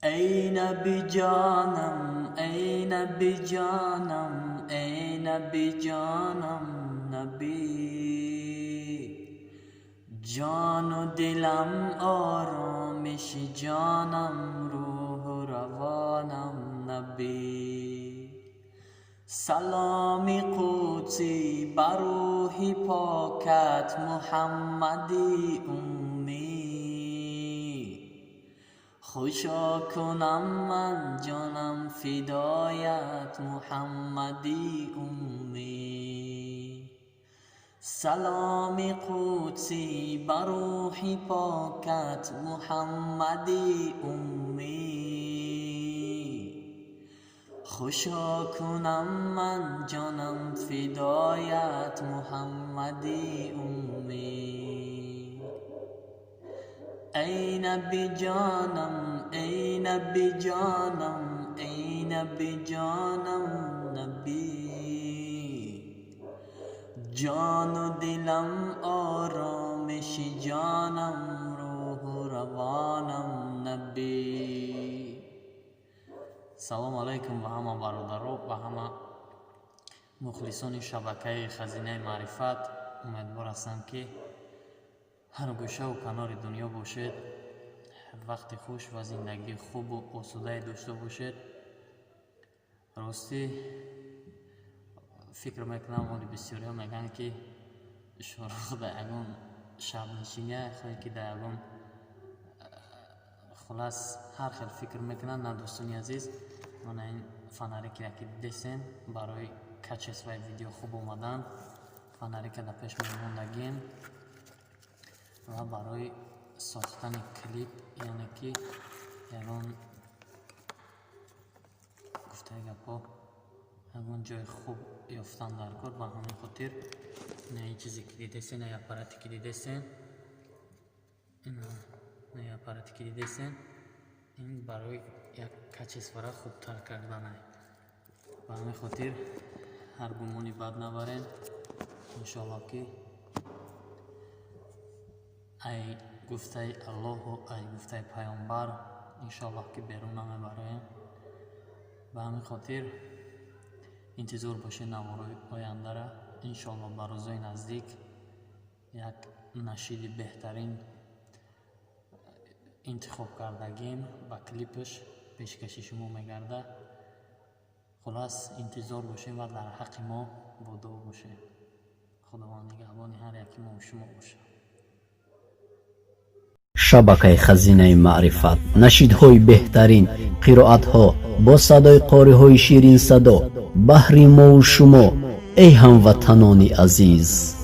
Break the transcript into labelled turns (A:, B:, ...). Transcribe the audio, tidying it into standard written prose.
A: Эй Наби ҷонам, эй Наби ҷонам, эй Наби ҷонам, Набӣ. Ҷону дилам, оромиши ҷонам, рӯҳу равонам, Набӣ. Саломи қудсӣ ба рӯҳи покат, Муҳаммади уммӣ. Хушо кунам ман ҷонам фидоят, Муҳаммади уммӣ. Саломи қудсӣ ба рӯҳи покат, Муҳаммади уммӣ. Хушо кунам ман ҷонам фидоят, Муҳаммади уммӣ. Эй Наби ҷонам, эй Наби ҷонам, эй Наби ҷонам, Набӣ. Ҷону дилам, оромиши ҷонам, рӯҳу равонам, Набӣ. Салому алайкум ба ҳама бародаро, ба ҳама мухлисони шабакаи Хазинаи маърифат. Умедвор ҳастам, ки ҳар гӯшаву канори дунё бошед, вақти хуш ва зиндагии хубу осудае дошта бошед. Ростӣ, фикр мекунам, оли бисёриҳо мегӯянд, ки Шорух дар ягон шабнишиния хоҳе ки дар ягон, хулас, ҳар хел фикр мекунанд. На, дӯстони азиз, мана ин фонарике ки дидесен, барои качествои видео хуб омадан фонарика дар пеш мемондагием ва барои сохтани клип, яъне ки ягон гуфтаи гапҳо, ягон ҷои хуб ёфтан дар кор. Ба ҳамин хотир ин чизе ки дидесен, ин аппарате ки дидесен, ин аппарате ки дидесен, ин барои як качествора хубтар карданай. Ба ҳамин хотир ҳар гумони бад набарен. Иншоаллоҳ, ки ай гуфтаи Аллоҳу ай гуфтаи Пайғамбар, иншоаллоҳ, ки берун намебароем. Ба ҳамин хотир интизор бошед наворои ояндара. Иншоаллоҳ, ба рӯзои наздик як нашиди беҳтарин интихоб кардагим, ба клипаш пешкаши шумо мегардад. Хулас, интизор бошем ва дар ҳаққи мо бо дуо бошед. Худованд нигаҳбони ҳар яки мо шумо бошад.
B: Шабакаи Хазинаи маърифат: нашидҳои беҳтарин, қироатҳо бо садои қориҳои ширинсадо баҳри мову шумо, эй ҳамватанони азиз.